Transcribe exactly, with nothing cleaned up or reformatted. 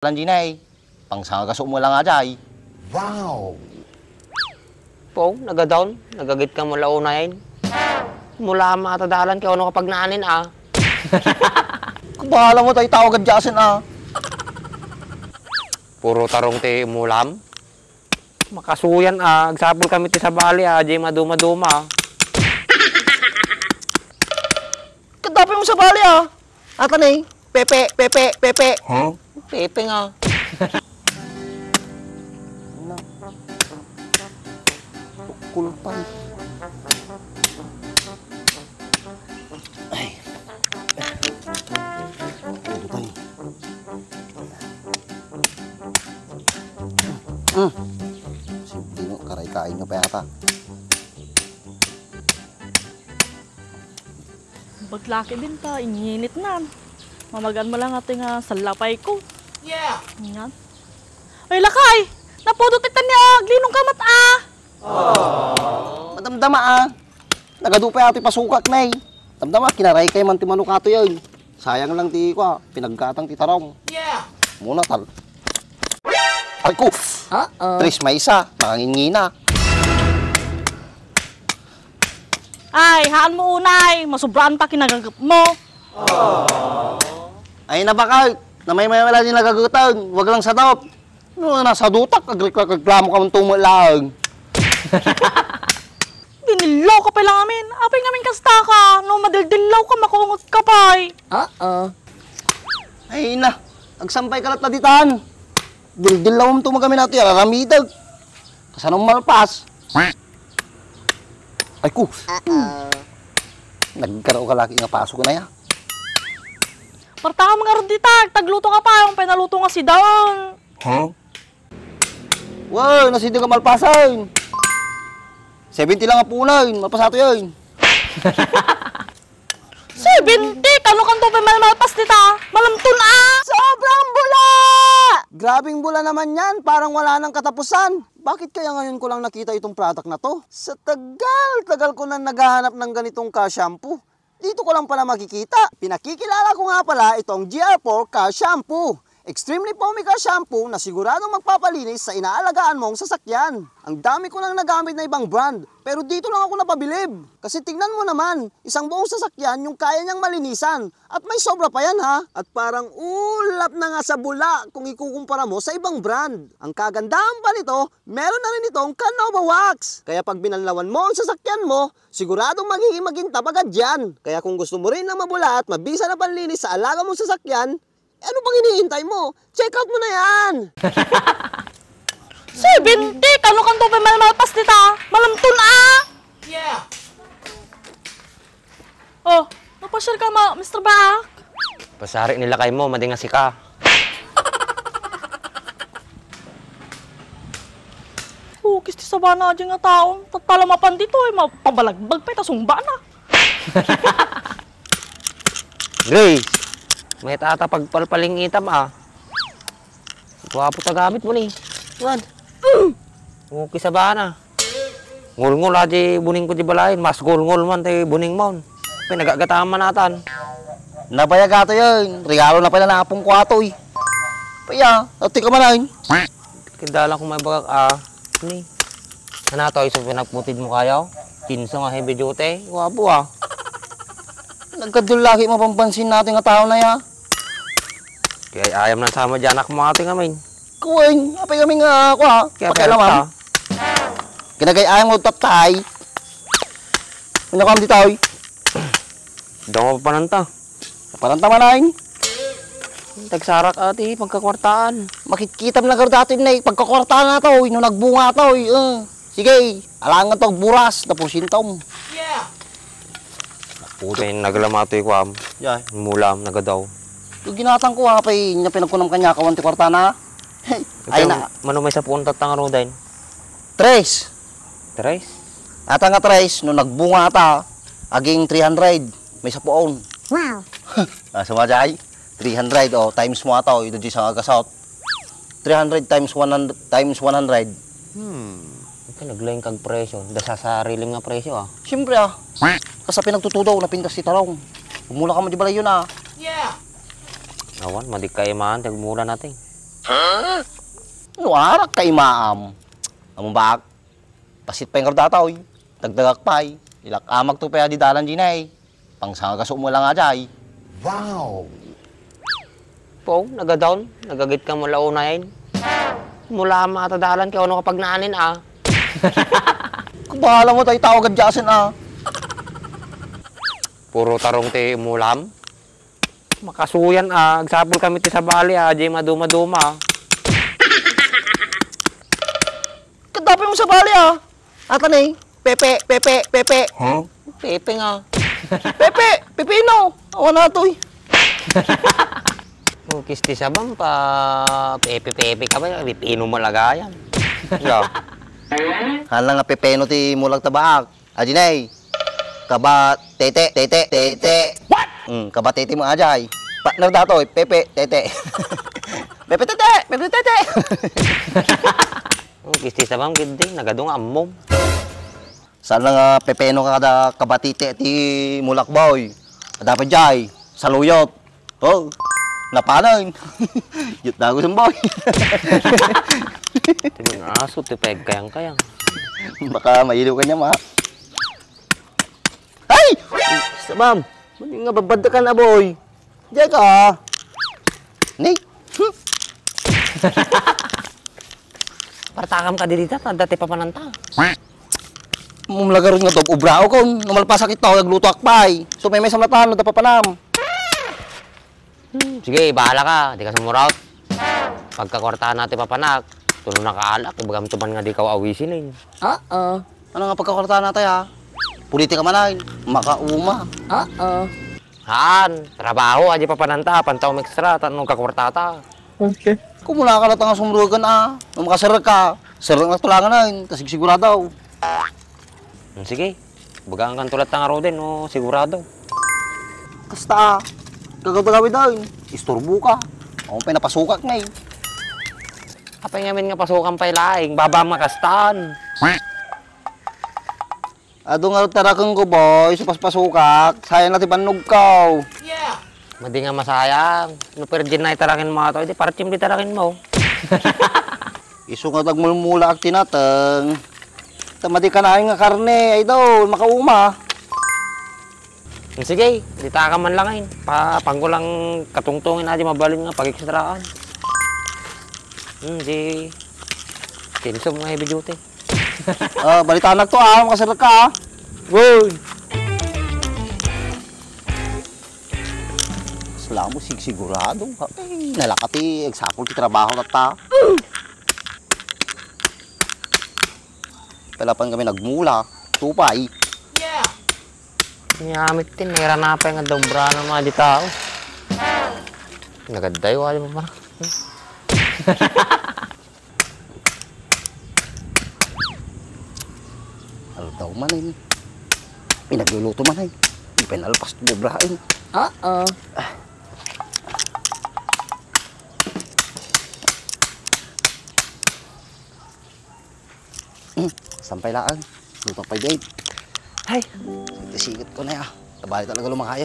Lan Jinay, pangsangagaso mo lang ajay. Wow! Pong, nagadaon, nagagit ka mo launayen. Mula mata dalan kay ano ka pagnaanin, ah. Kabala mo tayo tao gadyasin, ah. Puro tarong ti mulam. Makasuyan, ah. Agsapul kami ti sabali, ah. Di maduma-duma, ah. Kadapay mo sabali, ah. Ata ni, pepe, pepe, pepe. Huh? Pepe nga. Kulpay. Ay. Ito tayo. Mm. Simple no, karay-kain nyo pa yata. Baglaki din ta, inginit na. Mamagan mo lang ati nga salapay ko. Yeah! Ingat. Ay, lakay! Napudot itan ni aglinong kamat, ah! Madamdama, ah. Nagadu pa ati pasukak na, eh. Damdama, kinaray kay man ti manok ato yun. Sayang lang ti, kwa, pinaggatang ti tarong. Yeah! Muna, tal. Ay, ko! Uh-oh. Tres maysa, nakangingina. Ay, haan mo unay, masubraan ta kinagagap mo. Ay, nabakal, namay-may wala din nagagutang, wag lang sadop. No, nasa dutak, agreklamo ka man tumulaag. Dinillaw ka pa lang amin. Apay ngamin kasta ka, no madildillaw ka, makungot ka pay. Oo. Ay na, agsampay ka lat na ditan. Dildillawam to magamin ato, yararamidag. Kasano malpas? Ay, ku. Uh-oh. Nagkaraw ka lagi nga paso ko na ya. Parta ka mga ruditag, tagluto ka pa, yung pinaluto nga si Daon. Huh? Wow, nasidi ka malpasan. Seventy lang ang punan, malpas ato yan. Seventy? Kano kanto pa malmalpas dita? Malamton, ah! Sobrang bula! Grabing bula naman yan, parang wala nang katapusan. Bakit kaya ngayon ko lang nakita itong product na to? Sa tagal-tagal ko na naghahanap ng ganitong ka-shampoo. Dito ko lang pala makikita. Pinakikilala ko nga pala itong G R four Ka Shampoo. Extremely foamy ka shampoo na siguradong magpapalinis sa inaalagaan mong sasakyan. Ang dami ko nang nagamit na ibang brand, pero dito lang ako napabilib. Kasi tingnan mo naman, isang buong sasakyan yung kaya niyang malinisan. At may sobra pa yan ha. At parang ulap na nga sa bula kung ikukumpara mo sa ibang brand. Ang kagandahan pa nito, meron na rin itong Canova Wax. Kaya pag binanlawan mo ang sasakyan mo, siguradong magiging magintab agad yan. Kaya kung gusto mo rin ng mabula at mabisa na panlinis sa alaga mong sasakyan, eh, ano pang hinihintay mo? Check out mo na yan! Seventy? Kano kanto pa malmalpas dita? Malamton, ah! Yeah! Oh, napasyal ka ma, Mister Baak? Pasari ni lakay mo, madi nga sika. Ukis ti sabana adi nga taon. Tattala mapan ditoy, mapabalagbag pay ta sungbana. Grace, may tata pagpalpaling itam, ah. Guwapo ta gamit mo ni. Wan. Ukis sabana. Ngulngul adi buning ko di balayen, mas ngulngul man ti buning mon. Pinagagataman natan. Nabayag ato yun. Regalo na pala na apong ko ato, eh. Paya, ati ka man, ay. Kidala ko may bagak, ah, ni. Ano to, iso pinagputid mo kayo? Kinso nga heavy duty? Wapo, ah. Nagkadul lagi mapampansin natin nga tao na ya. Kaya ayam na sama dyan, anak mo ate kami. Kuwin, apay kami nga, kwa, kaya pakialamam. Kinagay ayam mo tatay. Ano kam di tao, eh? Daw mapapananta. Parang tama na, eh. Tagsarak ati, pagkakwartaan. Makikita mo lang dati na, eh, pagkakwartaan na to, eh, no nagbunga to, eh, eh. Sige, alangan to, buras, na porsyento. Yeah. Puta, yung naglama to, eh, kuwam. Yeah. Mulam, nagadaw. Yung ginatang ko, ha, pay, yung pinagkunam kanya, kawan ti kwarta na. Ay, na. Mano may sapuon tatang aro, Dain? Tres. Tres? Ata nga tres, no nagbunga ata, aging three hundred, may sapuon. Wow! Ah, sumadya ay? Three hundred, oh, times mo ata, oh, ito di sa nga gasot. Three hundred times one hundred, times one hundred. Hmm. Ito, naglaing kag presyo. Dasa sa riling nga presyo, ah. Siyempre, ah. Kasa pinagtutudaw, napintas ti tarong. Pumula ka mo di balay yun, ah. Yeah! Awan, madikay man, tagmura natin. No, arak ka imaam. Ammom baak, pasit pay ngarud datoy. Dagdagak pay. Ilak-amagto pay a di dalan dinay. Pangsangagaso mo lang a jay. Wow! Pong, nagadawn, nagagit ka mo la unayen. Mula mata dalan kay ano ka pagnaanin, ah. Kabahala mo tayo tao gadyasin, ah. Puro tarong ti mulam. Makasuyan, ah. Agsapul kami ti sabali, ah. Di maduma-duma. Kadapay mo sabali, ah. Ata ni, Pepe, Pepe, Pepe. Huh? Pepe nga. Pepe, pepino. Awan natoy. Ukis ti sabam pa pepe-pepe ka ba? Pepino malagayan. Ya. Hala nga pepeno ti mulag tabaak. Ajinay. Kaba tete, tete, tete. What? Mm, kaba tete mo ajay. Partner datoy, pepe, tete. Pepe, tete, pepe, tete. Ukis ti sabam, gid di, nagadu nga ammom. Saan nga pepeno ka kada kabatite ti mulak, boy? Dapat jay, saluyot. Oh, napanan. Yut dago sa boy. Ti mga aso, ti pagkayang-kayang. Baka mailo ka niya, ma. Ay! Sabam, mali nga babad ka na, boy. Diyan ka, ah. Ni? Partakam ka diri ta, dati papananta. Mumlagarod nga to, ubrao ko, numalpasak ito, nagluto akpay. So, may may samlatan, no, dapat panam. Hmm, sige, bahala ka, di ka sumuraot. Pagkakwartahan natin papanak, tulo na kaalak, ibagam tuman nga di ka awisin eh. Oo. Ano nga pagkakwartahan natin, ha? Politika man ay, makauma. Oo. Haan, trabaho, adi papananta, panta umextra, tapno kakwartata. Okay. Kumuna ka latta nga sumrugan, ah. No makaserrek ka, serrek na tulangan na, ta sigsigurado. Hmm, sige, bagaan kan tulat ta nga roden, no, sigurado. Kasta, ah. Kagawid-gawid daw, isturbo ka. Ako pa'y napasukak na, eh. Apay ngamin nga pasukan pa'y laing, baba makastan. Adu nga tarakeng ko, boy, so paspasukak, sayang na ti bannog ko. Madi nga masayang. No, virgin na itaraken mo ato, di partim di taraken mo. Isu nga dagmulmula ak tinateng. Ta madi kanayon nga karne, idol, makauma. Sige, di taka man lang, eh. Pa, panggulang katungtungin, adi mabalin nga pag-extraan. Hmm, di. Tinsum nga heavy duty. Ah, balitanak to, ah, makaserrek ka, ah. Woy! Sala mo, sigsigurado. Ay, nalakati, eksapul ti trabaho tatta. Palapan kami nagmula, tupay. Ni amit tin, naira na pay nga dobra na mga di tao. Nagadday, wala pa. Aldaw man ay. Pinagluluto man ay. Ipinalpas to dobrain. Oo. Hmm, sampay laang. Luto pay, babe. Ay. Sigat ko na ya. Tabali talaga lumakay.